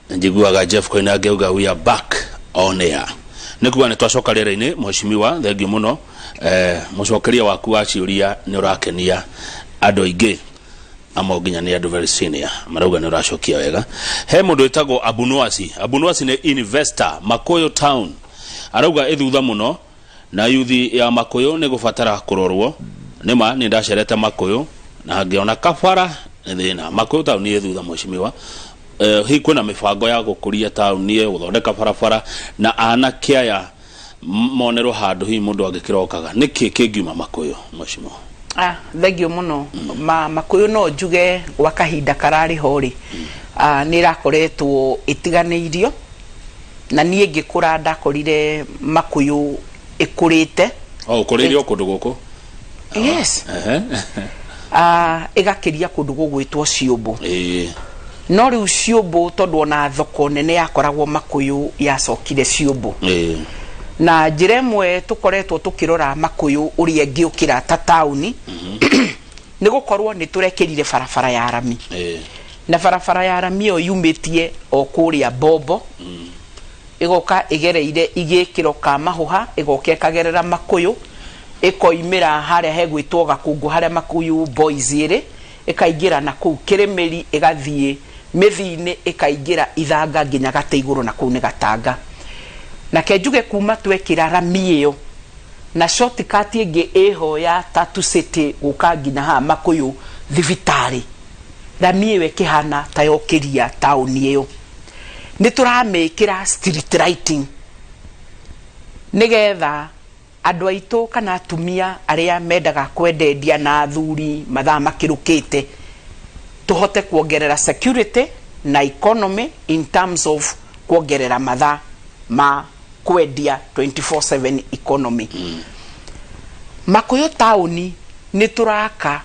Njiguaga Jeff Koinange auga, "We are back on air." Nĩ kuga nĩ twacoka rĩera-inĩ. Mheshimiwa, thengiũ mũno. Mũcokeria waku wa ciũria nĩ ũrakenia andũ aingĩ, amo nginya nĩ andũ very senior marauga nĩ ũracokia wega. He mũndũ wĩtagwo Abunuasi. Abunuasi nĩ investor Makuyu town, arauga ĩthutha mũno na yuthi ya Makuyu nĩ gũbatara kũrorwo. Nĩma nĩ ndacerete Makuyu na ngĩona kabara nĩ thĩna. Makuyu town ĩ thutha, mheshimiwa. Hihi kwĩna mĩbango ya gũkũria taũni ĩyo, gũthondeka barabara na anake aya monerwo handũ hihi mũndũ angĩkĩrokaga? Nĩkĩ kĩngiuma Makuyu, mheshimiwa? Ah, thengio mũno. Makuyu no njuge gwa kahinda kararĩ ho rĩ, nĩ ĩrakoretwo ĩtiganĩirio, na niĩ ngĩkũra ndakorire Makuyu ĩkũrĩte. O ũkũrĩirio kũndũ gũkũ? Yes. Ĩgakĩria kũndũ gũgwĩtwo Ciũmbũ. No rĩu Ciũmbũ, tondũ ona thoko nene yakoragwo Makuyu yacokire Ciũmbũ. Na njĩra ĩmwe tũkoretwo tũkĩrora Makuyu ũrĩa ĩngĩũkĩra ta taũni nĩ gũkorwo nĩ tũrekĩrire barabara ya rami. Na barabara ya rami ĩyo yumĩtie o kũrĩa Bombo, ĩgoka ĩgereire igĩkĩro ka Mahũha, ĩgoka ĩkagerera Makuyu, ĩkoimĩra harĩa hegwĩtwo Gakũngũ, harĩa Makuyu Boys ĩrĩ, ĩkaingĩra na kũu Kĩrĩmĩri, ĩgathiĩ Mĩthi-inĩ, ĩkaingĩra Ithanga nginya Gatĩ Igũrũ, na kũu nĩ Gatanga. Na ke njuge kuma twekĩra rami ĩyo na shortcut ĩngĩ ĩho ya Tatu City gũka nginya haha Makuyu thibitarĩ, rami ĩyo ĩkĩhana ta yokĩria taũni ĩyo. Nĩ tũramĩkĩra street lighting nĩgetha andũ aitũ kana atumia arĩa mendaga kwendendia na athuri mathaa makĩrũkĩte, tũhote kuongerera security na economy in terms of kuongerera mathaa ma kwendia, 24/7 economy. Makuyu taũni nĩ tũraka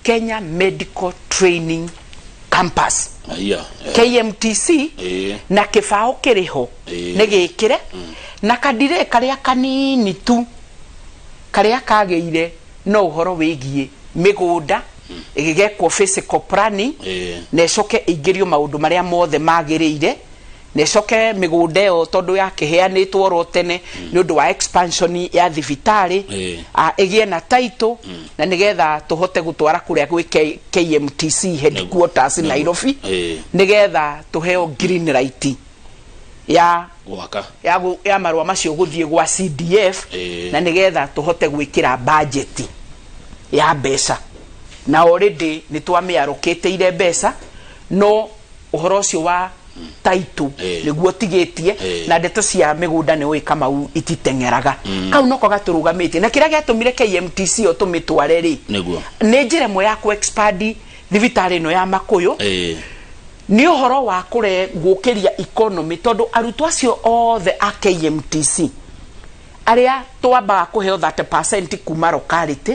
Kenya Medical Training Campus. Aya. KMTC. Na kĩbaũ kĩrĩ ho. Nĩ gĩkĩre na kadire karĩa kanini tu karĩa kagĩire no ũhoro wĩgiĩ mĩgũnda ĩgĩgekwo physical planning na ĩcoke ĩingĩrio maũndũ marĩa mothe magĩrĩire, na ĩcoke mĩgũnda ĩyo, tondũ yakĩheanĩtwo oro tene nĩ ũndũ wa expansion ya thibitarĩ, ĩgĩe na title na nĩgetha tũhote gũtwara kũrĩa gwĩ KMTC headquarters Nairobi, nĩgetha tũheo green light ya gwaka ya marũa macio gũthiĩ gwa CDF na nĩgetha tũhote gwĩkĩra budget ya mbeca. Na already nĩ twamĩarũkĩtĩire mbeca, no ũhoro ũcio wa title nĩguo tigĩtie. Na ndeto cia mĩgũnda nĩ ũĩ Kamau ititeng'eraga, kau noko gatũrũgamĩtie. Na kĩrĩa gĩatũmire KMTC ĩyo tũmĩtware rĩ, nĩ njĩra ĩmwe ya kũ expand thibitarĩ ĩno ya Makuyu. Nĩ ũhoro wa kũre gũkĩria economy, tondũ arutwo acio othe a KMTC arĩa twambaga kũheo 30% kuma locality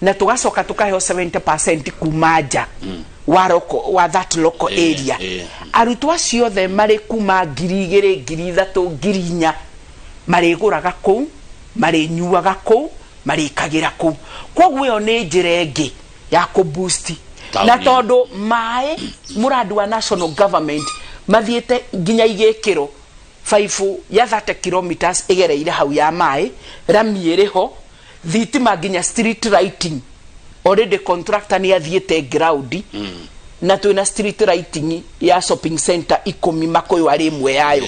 na tũgacoka tũkaheo 70% kuma nja wa local, wa that local area, arutwo acio othe marĩ kuma 2000, 3000, 4000, marĩgũraga kũu, marĩnyuaga kũu, marĩkagĩra kũu. Koguo ĩyo nĩ njĩra ĩngĩ ya kũ boost taũni. Na tondũ maĩ mũrandi wa national government mathiĩte nginya igĩkĩro baibũ ya 30 kilometers ĩgereire hau ya maĩ, rami ĩrĩ ho, thitima, nginya street lighting already contractor nĩ athiĩte ground, na twĩna street lighting ya shopping center 10, Makuyu arĩ ĩmwe yayo.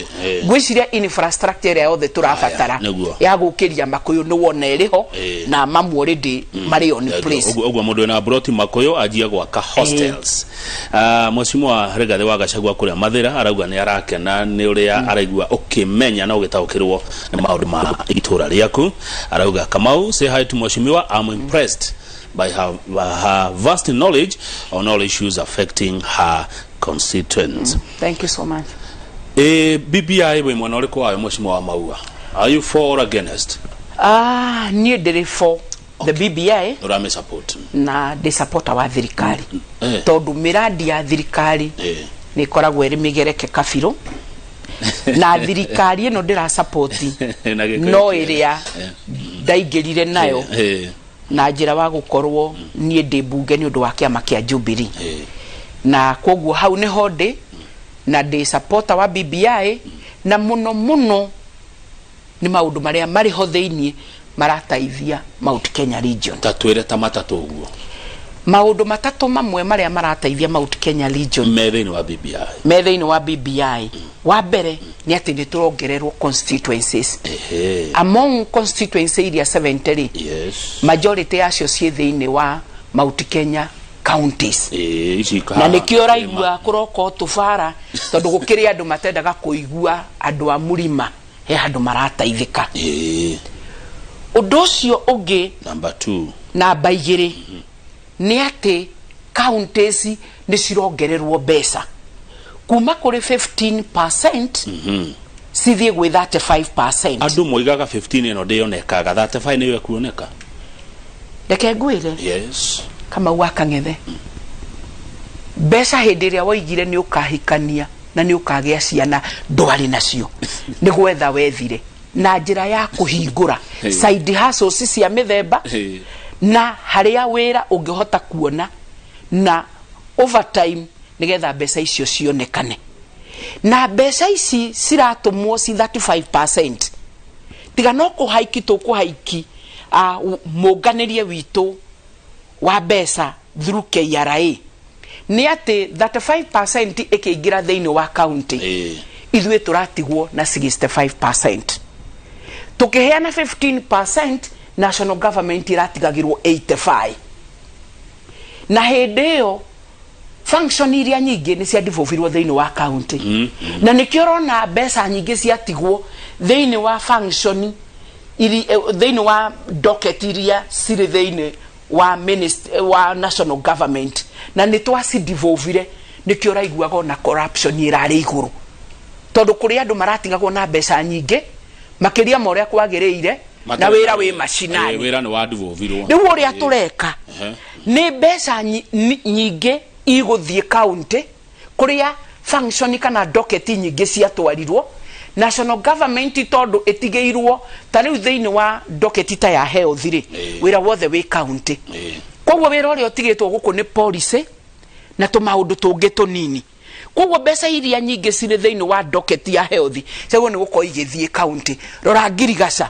Ngwĩciria infrastructure ĩrĩa yothe tũrabatara Aya, nĩguo. ya gũkĩria Makuyu nĩ wona ĩrĩ ho na mamwe already marĩ on place. Ũguo mũndũ wĩna broti Makuyu anjie gwaka hostels. Mheshimiwa Rigathĩ wa Gachagua kũrĩa Mathĩra arauga nĩ arakena nĩ ũrĩa araigua ũkĩmenya na ũgĩtaũkĩrwo nĩ maũndũ ma itũra rĩaku. Arauga, "Kamau, say hi to mheshimiwa. I'm impressed by her vast knowledge on all issues affecting her constituents." Thank you so much. BBI wĩ mwena ũrĩkũ wayo, mheshimiwa wa Maua? Are you for or against? Ah, niĩ ndĩrĩ for the BBI. Ũramĩ support? Na ndĩ supporter wa thirikari tondũ mĩrandi ya thirikari nĩ ĩkoragwo ĩrĩ mĩgereke kabirũ, na thirikari ĩno ndĩra support Na gĩkũyũ no kĩega. ĩrĩa ndaingĩrire nayo na njĩra wa gũkorwo niĩ ndĩ mbunge nĩ ũndũ wa kĩama kĩa Jubilee, na koguo hau nĩho ndĩ. Na ndĩ supporter wa BBI, na mũno mũno nĩ maũndũ marĩa marĩ ho thĩiniĩ marateithia Mount Kenya Region. Ta twĩre ta matatũ ũguo. Maũndũ matatũ mamwe marĩa marateithia Mount Kenya Region me thĩinĩ wa BBI. Me thĩinĩ wa BBI, wa mbere nĩ atĩ nĩ tũrongererwo constituencies. Among constituency iria 70 rĩ, majority yacio ciĩ thĩinĩ wa Mount Kenya counties. Ici na nĩkĩo ũraigua kũroka o tũbara, tondũ gũkĩrĩ andũ matendaga kũigua andũ a mũrima he handũ marateithĩka. Ũndũ ũcio ũngĩ, Number 2. Namba 2 nĩ atĩ counties nĩ cirongererwo mbeca kuma kũrĩ 15% cithiĩ gwĩ 35%. Andũ moigaga 15 ĩno ndĩonekaga, 35 nĩyo ĩkuoneka. Reke ngwĩre, Kamau wa Kang'ethe, mbeca hĩndĩ ĩrĩa woigire nĩ ũkahikania na nĩ ũkagĩa ciana ndwarĩ nacio, nĩ gwetha wethire na njĩra ya kũhingũra side hustles cia mĩthemba na harĩa wĩra ũngĩhota kuona na overtime nĩgetha mbeca icio cionekane. Na mbeca ici ciratũmwo ci 35%, tiga no kũhaiki tũkũhaiki mũnganĩrie witũ wa mbeca through KRA, nĩ atĩ 35% ĩkĩingĩra thĩinĩ wa county, ithuĩ tũratigwo na 65%. Tũkĩheana 15%, national government ĩratigagĩrwo 85, na hĩndĩ ĩyo function iria nyingĩ nĩ ciadivolvirwo thĩinĩ wa county, na nĩkĩo ũrona mbeca nyingĩ ciatigwo thĩinĩ wa function thĩinĩ wa docket iria cirĩ thĩinĩ wa wa national government, na nĩ twacidevolvire. Nĩkĩo ũraiguaga ona corruption ĩrarĩ igũrũ, tondũ kũrĩ andũ maratigagwo na mbeca nyingĩ makĩria ma ũrĩa kwagĩrĩire, na wĩra wĩ macinani. Wĩra nĩ wadevolvirwo. Rĩu ũrĩa tũreka nĩ mbeca nyingĩ igũthiĩ county kũrĩa function kana docket nyingĩ ciatwarirwo national government, tondũ ĩtigĩirwo ta rĩu thĩinĩ wa docket ta ya health rĩ, wĩra wothe wĩ county. Koguo wĩra ũrĩa ũtigĩtwo gũkũ nĩ policy na tũmaũndũ tũngĩ tũnini. Koguo mbeca iria nyingĩ cirĩ thĩinĩ wa docket ya health ciagĩrĩirwo nĩ gũkorwo igĩthiĩ county. Rora Ngirigaca,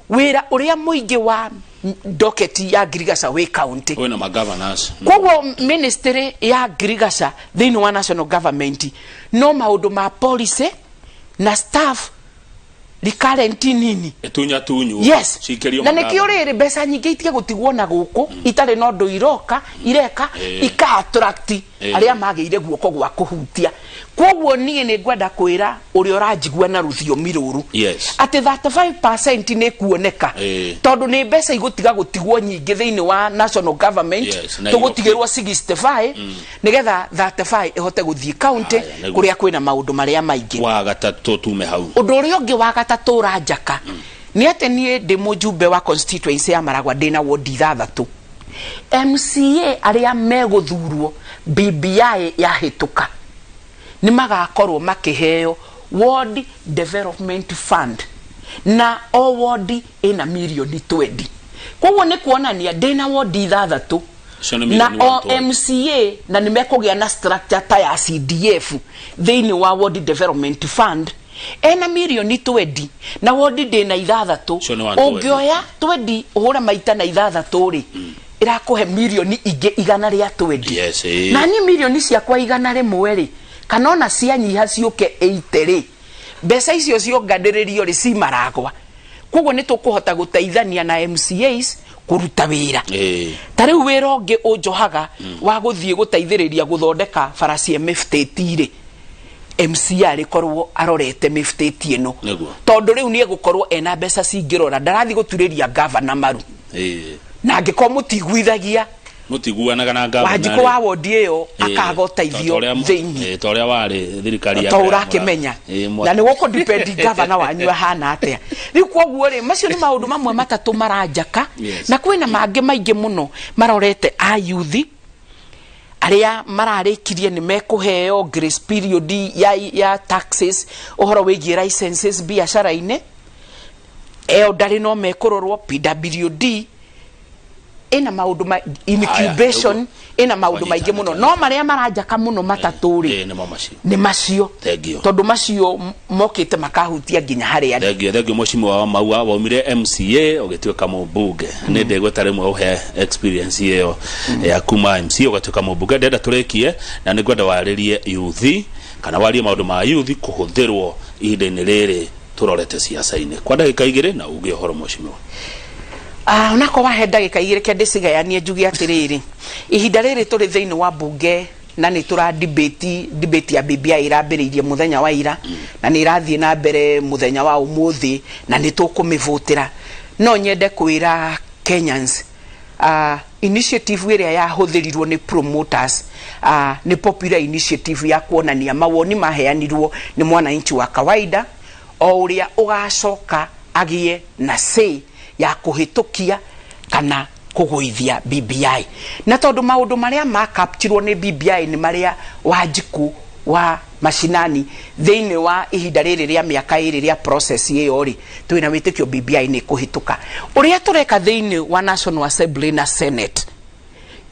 wĩra ũrĩa mũingĩ wa docket ya Ngirigaca wĩ county. Wĩna magovernors. Koguo ministry ya Ngirigaca thĩinĩ wa national government no maũndũ ma policy na staff recurrent nini. Ĩtunyatunywo. Cikĩrio Na nĩkĩo magavana. Rĩrĩ mbeca nyingĩ itige gũtigwo na gũkũ itarĩ na ũndũ iroka ireka, ika attract arĩa magĩire guoko gwa kũhutia. Koguo niĩ nĩ ngwenda kwĩra ũrĩa ũranjigua na rũthiomi rũrũ atĩ 35% nĩ kuoneka, tondũ nĩ mbeca igũtiga gũtigwo nyingĩ thĩinĩ wa national government. Yes, na Tũgũtigĩrwo 65 nĩgetha 35 ĩhote gũthiĩ county Haya, nĩguo. kũrĩa kwĩna maũndũ marĩa maingĩ. Wa gatatũ tume hau. Ũndũ ũrĩa ũngĩ wa gatatũ ũranjaka nĩ atĩ niĩ ndĩ mũjumbe wa constituency ya Maragwa, ndĩna wodi ithathatũ. MCA arĩa megũthurwo BBI yahĩtũka nĩ magakorwo makĩheo ward development fund, na o ward ĩna mirioni 20. Koguo nĩ kuonania ndĩna wodi ithathatũ Icio nĩ na mirioni o 120. MCA na nĩ mekũgĩa na structure ta ya CDF thĩinĩ wa ward development fund, ena mirioni 20 na wodi ndĩna ithathatũ. Icio nĩ 120. Ũngĩoya 20 ũhũre maita na ithathatũ rĩ, ĩrakũhe mirioni ingĩ 120. Na niĩ mirioni ciakwa 100 rĩ, kana ona cianyiha ciũke 80 rĩ, mbeca icio cionganĩrĩrio rĩ, ci Maragwa. Koguo nĩ tũkũhota gũteithania na MCAs kũruta wĩra. Ta rĩu wĩra ũngĩ ũnjohaga wa gũthiĩ gũteithĩrĩria gũthondeka bara cia mĩbutĩti rĩ, MCA arĩkorwo arorete mĩbutĩti ĩno, tondũ rĩu nĩ egũkorwo ena mbeca cingĩrora, ndarathiĩ gũturĩria gavana maru. Na angĩkorwo mũtiguithagia, Mũtiguanaga na gavana Wanjikũ rĩ. wa wondi ĩyo akaga ũteithio thĩinĩ. Ta ũrĩa warĩ thirikari ya to mbere ya ũrakĩmenya na nĩ gũkũ depend gavana wanyu ahana atĩa rĩu. Koguo rĩ, macio nĩ maũndũ mamwe matatũ maranjaka. Na kwĩna mangĩ maingĩ mũno marorete a youth arĩa mararĩkirie nĩ mekũheo grace period ya taxes, ũhoro wĩgiĩ licenses biacara-inĩ, elderly no mekũrorwo, PWD. Ĩna maũndũ ma incubation, ĩna maũndũ maingĩ mũno, no marĩa maranjaka mũno matatũ rĩ, Nĩmo macio. Nĩ macio. Thank you. Tondũ macio mokĩte makahutia nginya harĩa ndĩ. Thengio, thengio, mheshimiwa wa Maua. Waumire MCA ũgĩtuĩka mũmbunge. Nĩ ndĩgweta rĩmwe ũhe experience ĩyo ya kuma MCA ũgatuĩka mũmbunge. Ndĩrenda tũrĩkie na nĩ ngwenda warĩrie youth, kana warie maũndũ ma youth kũhũthĩrwo ihinda-inĩ rĩrĩ tũrorete ciaca-inĩ kwa ndagĩka 2 na uge ũhoro, mheshimiwa. Ah, onako wahe ndagĩka 2, ke ndĩcigayanie, njuge atĩrĩrĩ, ihinda rĩrĩ tũrĩ thĩinĩ wa mbunge na nĩ tũra debate, debate ya BBI ĩrambĩrĩirie mũthenya wa ira na nĩ ĩrathiĩ na mbere mũthenya wa ũmũthĩ na nĩ tũkũmĩvũtĩra. No nyende kwĩra Kenyans, initiative ĩrĩa yahũthĩrirwo nĩ promoters nĩ popular initiative ya kuonania mawoni maheanirwo nĩ mwananchi wa kawaida, o ũrĩa ũgacoka agĩe na say ya kũhĩtũkia kana kũgũithia BBI. Na tondũ maũndũ marĩa makaptirwo nĩ BBI nĩ marĩa Wanjikũ wa mashinani thĩinĩ wa ihinda rĩrĩ rĩa mĩaka 2 rĩa process ĩyo rĩ, twĩna wĩtĩkio BBI nĩ kũhĩtũka. Ũrĩa tũreka thĩinĩ wa National Assembly na Senate,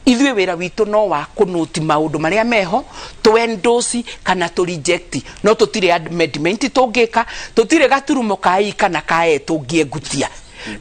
ithuĩ wĩra witũ no wa kũnũti maũndũ marĩa meho, tũ endorse kana tũ reject, no tũtirĩ amendment tũngĩka, tũtirĩ gaturumo ka i kana ka e tũngĩengutia.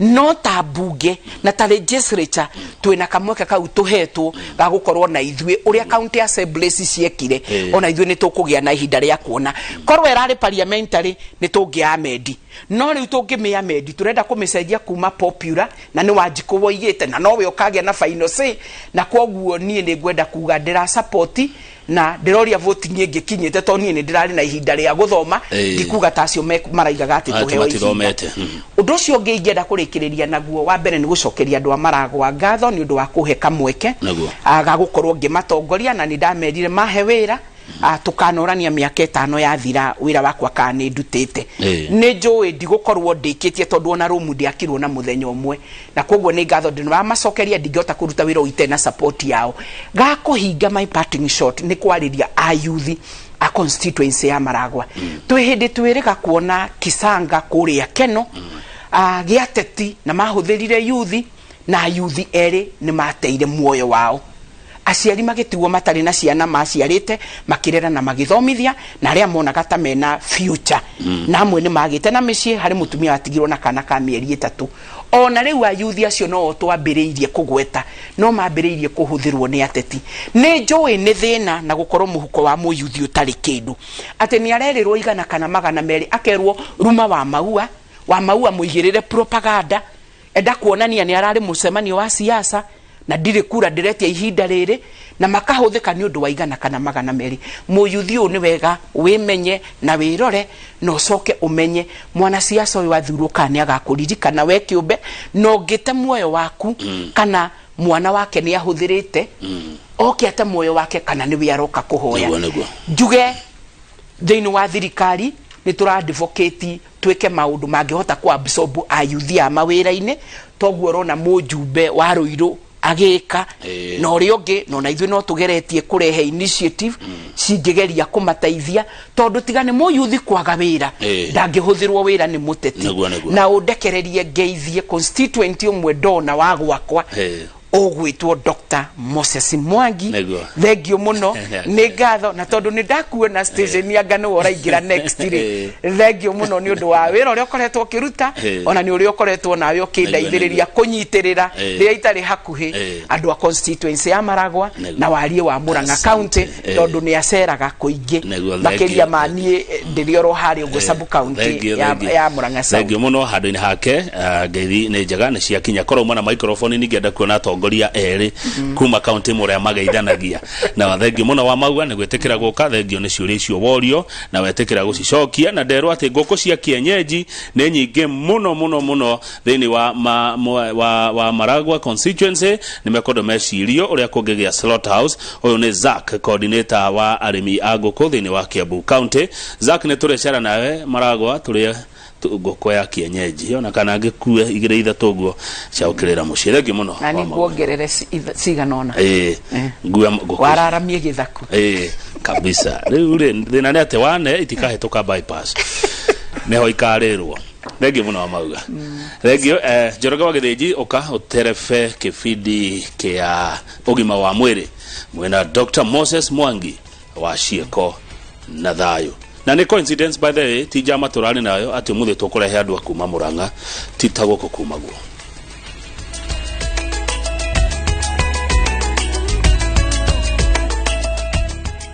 No ta mbunge na ta legislature twĩna kamweke kau tũhetwo ga gũkorwo na ithuĩ ũrĩa county assemblies ciekire, ona ithuĩ nĩ tũkũgĩa na ihinda rĩa kuona korwo ĩrarĩ parliamentary nĩ tũngĩ amend. No rĩu tũngĩmĩ amend, tũrenda kũmĩcenjia kuma popular na nĩ Wanjikũ woigĩte na nowe ũkagĩa na final say. Na kwoguo niĩ nĩ ngwenda kuga ndĩra support na ndĩroria voting ĩngĩ kinyĩte, tondũ niĩ nĩ ndĩrarĩ na ihinda rĩa gũthoma. Ndikuga ta acio maraigaga atĩ Atĩ tũheo ihinda. Matithomete. Ũndũ ũcio ũngĩ ingĩenda kũrĩkĩrĩria naguo, wa mbere nĩ gũcokeria andũ a Maragwa ngatho nĩ ũndũ wa kũhe kamweke ga gũkorwo ngĩmatongoria, na nĩ ndamerire mahe wĩra, tũkanorania mĩaka 5 yathira wĩra wakwa kana nĩ ndutĩte. Nĩ njũĩ ndigũkorwo ndĩkĩtie, tondũ ona rũmu ndĩakirwo na mũthenya ũmwe, na koguo nĩ ngatho ndĩramacokeria. Ndingĩhota kũruta wĩra ũyũ itarĩ na support yao. Ga kũhinga, my parting shot, nĩ kwarĩria a youth a constituency ya Maragwa. Twĩ hĩndĩ twĩrĩga kuona Kisanga kũrĩa Keno gĩa teti na mahũthĩrire youth, na youth erĩ nĩ mateire muoyo wao, aciari magĩtigwo matarĩ na ciana maciarĩte makĩrera na magĩthomithia, na arĩa monaga ta mena future, na amwe nĩ magĩte na mĩciĩ. Harĩ mũtumia watigirwo na kana ka mĩeri 3. Ona rĩu ayuthi acio no o twambĩrĩirie kũgweta no mambĩrĩirie kũhũthĩrwo nĩ ateti. Nĩ njũĩ nĩ thĩna na gũkorwo mũhuko wa mũyuthi ũtarĩ kĩndũ, atĩ nĩ arerĩrwo 100 kana 200, akerwo ruma wa Maua, wa Maua mũigĩrĩre propaganda, enda kuonania nĩ ararĩ mũcemanio wa siasa na ndirĩ kura ndĩretia ihinda rĩrĩ, na makahũthĩka nĩ ũndũ wa 100 kana 200. Mũyuthi ũyũ, nĩ wega wĩmenye na wĩrore na ũcoke ũmenye mwanasiasa ũyũ athurwo kana nĩ agakũririkana we kĩũmbe, na ũngĩte muoyo waku kana mwana wake nĩ ahũthĩrĩte oke ate muoyo wake kana nĩwe aroka kũhoya. Nĩguo, nĩguo. Njuge thĩinĩ wa thirikari nĩ tũra advocate twĩke maũndũ mangĩhota ku absorb ayuthi a mawĩra-inĩ, toguo ũrona mũjumbe wa Rũirũ agĩka na ũrĩa ũngĩ, na ona ithuĩ no tũgeretie kũrehe initiative cingĩgeria kũmateithia, tondũ tiga nĩ mũyuthi kwaga wĩra, ndangĩhũthĩrwo wĩra nĩ mũteti. Nĩguo, nĩguo. Na ũndekererie ngeithie constituent ũmwe ndona wa gwakwa ũgwĩtwo Dr. Moses Mwangi. Thengio mũno, nĩ ngatho, na tondũ nĩ ndakuona station anga nĩwe ũraingĩra next rĩ, thengio mũno nĩ ũndũ wa wĩra ũrĩa ũkoretwo ũkĩruta, ona nĩ ũrĩa ũkoretwo nawe ũkĩndeithĩrĩria kũnyitĩrĩra rĩrĩa itarĩ hakuhĩ andũ a constituency ya Maragwa na wariĩ wa Murang'a Asante. County, tondũ nĩ aceraga kũingĩ Thank makĩria you. ma niĩ, ndĩrĩ oro harĩa ũguo sub county Thank you, ya, thank you. ya Murang'a South. Thank you mũno handũ-inĩ hake. Ngeithi nĩ njega nĩ ciakinya korwo uma na microphone. Ningĩenda kuona atongoria erĩ kuma kaunti ĩmwe ũrĩa mageithanagia. Na thengiũ mũno wa Maua nĩ gwĩtĩkĩra gũka, thengiũ nĩ ciũria icio worio na wetĩkĩra gũcicokia, na nderwo atĩ ngũkũ cia kienyeji nĩ nyingĩ mũno mũno mũno thĩinĩ wa, ma, wa Maragwa constituency. Nĩ mekwendwo mecirio ũrĩa kũngĩgĩa slaughterhouse. Ũyũ nĩ Zack, coordinator wa arĩmi a ngũkũ thĩinĩ wa Kiambu County. Zack, nĩ tũrĩcera nawe Maragwa tũrĩe ngũkũ ya kienyeji, ona kana ngĩkue igĩrĩ ithatũ ũguo cia gũkĩrĩra mũciĩ. Thengiũ mũno Na wa nĩ Maua. nguongerere cigana ũna. Ĩĩ, ngue ngũkũ. Wararamie gĩthaku. Ĩĩ kabisa. Rĩu rĩ, thĩna nĩ atĩ wane itikahĩtũka bypass, nĩho ikarĩrwo. Thengio mũno wa mauga. Thengio. Njoroge wa Gĩthĩnji, ũka ũterebe kĩbindi kĩa ũgima wa mwĩrĩ mwĩna Dr. Moses Mwangi wa ciĩko na thayũ. Na nĩ coincidence, by the way, ti njama tũrarĩ nayo atĩ ũmũthĩ tũkũrehe andũ a kuma Mũrang'a, ti ta gũkũ kumagwo.